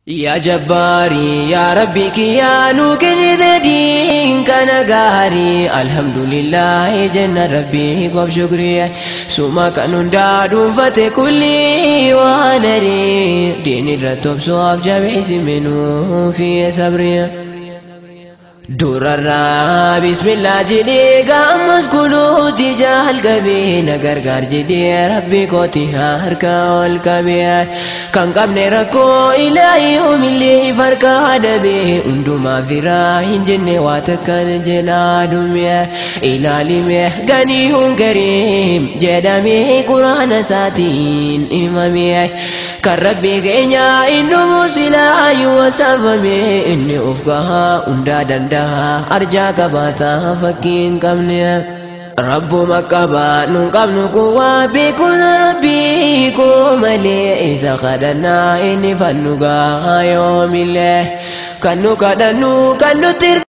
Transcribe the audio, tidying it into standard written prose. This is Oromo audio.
Yaa jabbaarii yaa rabbi kiyyaa nu kennite diin kana gaarii alhamdulillaahi jenna rabbii koof shukriya suma kan hundaa dhuunfate kulli waan arii diin irra tobsuuf jabeessi minuu fi sabriya. Durarraa bismillaa jedhee gaammas kunuuti jalqabee na gargaar jedhee rabbi kooti harka ol qabee kan qabne rakkoo ilaahi oomillee farka dhabee hundumaa firaa hin jenne waa takkan jedhaa dhumee ilaalime ganii hungariim jedhamee quraana isaatiin himamee kan rabbi keenya inni silaayu wasaafame inni of gahaa hundaa danda'a. Arjaa qabaataa fakkii hin qabne rabbuma qabaa nun qabnu kuwaa beekuun rabbii koo malee isa kadhannaa inni fannu gaa yoomillee kan nu kadhannu kan nutti.